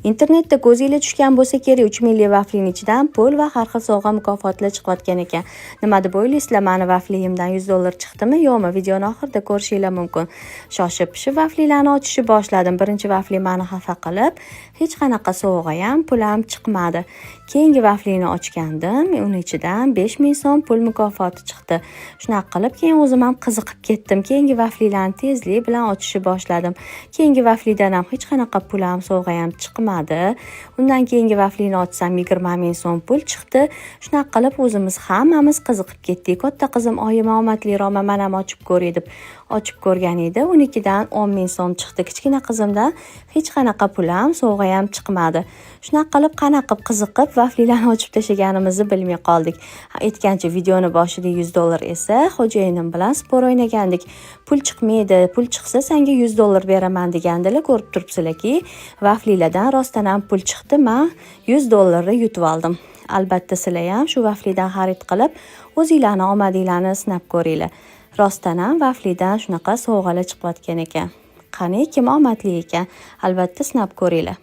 Internetda ko'zinglar tushgan bo'lsa kerak, 3 minglik vaflini ichidan pul va har xil sovg'a mukofotlar chiqayotgan ekan. Nima deb o'ylaysizlar, mani vafliyimdan 100 dollar chiqdimi, yo'qmi? Videoni oxirida ko'rishinglar mumkin. Shoshib pishib vaflilarni ochishni boshladim. Birinchi vafli mani xafa qilib, hech qanaqa sovg'a ham, pul ham chiqmadi. Keyingi vaflini ochgandim, uni ichidan 5000 so'm pul mukofoti chiqdi. Shunaqa qilib keyin o'zim ham qiziqib ketdim. Keyingi vaflilarni tezlik bilan ochishni boshladim. Keyingi vaflidan ham hech qanaqa pul ham, sovg'a ham chiqmadi. Undan keyingi vaflini ochsam 20 ming so'm pul chiqdi. Shunaqa qilib o'zimiz hammamiz qiziqib ketdik. Katta qizim oyim omadliroqman, man ham ochib ko'ray deb ochib ko'rgan edi. Unikidan 10 ming so'm chiqdi. Kichkina qizimdan hech qanaqa pul ham, sovg'a ham chiqmadi. Shunaqa qilib qanaqa qilib qiziqib vaflilarni ochib tashlaganimizni bilmay qoldik. Aytgancha, videoni boshida 100 dollar esa xo'jayinim bilan спор o'ynagandik. Pul chiqmaydi, pul chiqsa senga 100 dollar beraman degandilar. Ko'rib turibsizlarki, vaflilardan rostdan ham pul chiqdi. Men 100 dollarni yutib oldim. Albatta sizlar ham shu vaflidan xarid qilib, o'zinglarni omadinglarni sinab ko'ringlar. Rostdan ham vaflidan shunaqa sovg'alar chiqayotgan ekan. Qani, kim omadli ekan? Albatta sinab ko'ringlar.